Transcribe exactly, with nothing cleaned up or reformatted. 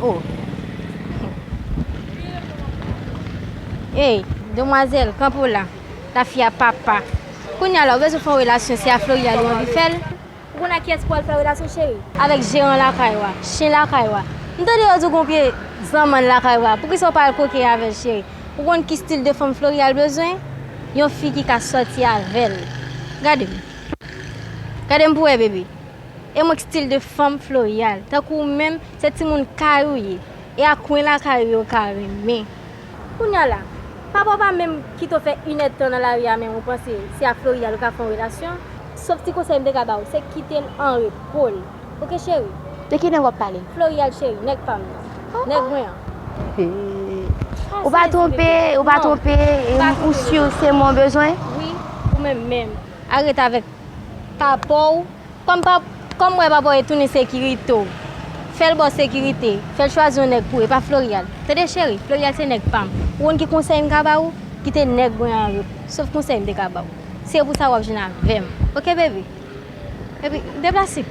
Oh. Ey, demwazèl, kanpe w la. Tafia papa. Kounye a la, ou bezwen fè yon relasyon, se a Floryal ou anvi fè l? Ou konn ak kiyès pou w al fè relasyon, cheri? Avèk jeran lakay ou a, chen lakay ou a. M tande yo di w gon pye zanmann lakay ou a. Poukisa w pa al koke avè l, cheri? Ou konn ki stil de fanm Floryal bezwen? Yon fi ki ka sòti avè l. Gade m. Gade m pou wè, bebe. E mwen k stil de fanm Floryal. Tankou ou menm, se timoun kay ou ye. E a kwen lakay ou yo ka renmen. Kounye a la, papa w pa menm kite w fè inèdtan nan lari a menm ou panse se a Floryal ou ka fè yon relasyon. Sèl ti konsèy m te ka ba w, se kite l an repo l. Oke, cheri? De ki nèg w ap pale? Floryal, cheri, nèg pa m nan. Nèg mwen an. Hey. Ou pa twonpe, ou pa twonpe, e ou si se mwen w bezwen? Wi, ou menm menm. Arete avèk papa w. Kòm pa, kòm wè papa w e tounen sekirite w, fè l ba w sekirite, fè l chwazi yon nèg pou ou, e pa Floryal. Tande cheri, Floryal se nèg pa m. Ou konn ki konsèy m ka ba ou? Kite nèg mwen an repo. Sèl konsèy m te ka ba ou. Se pou sa w ap jwenn avè m. Oke, bebe? Epi, deplase.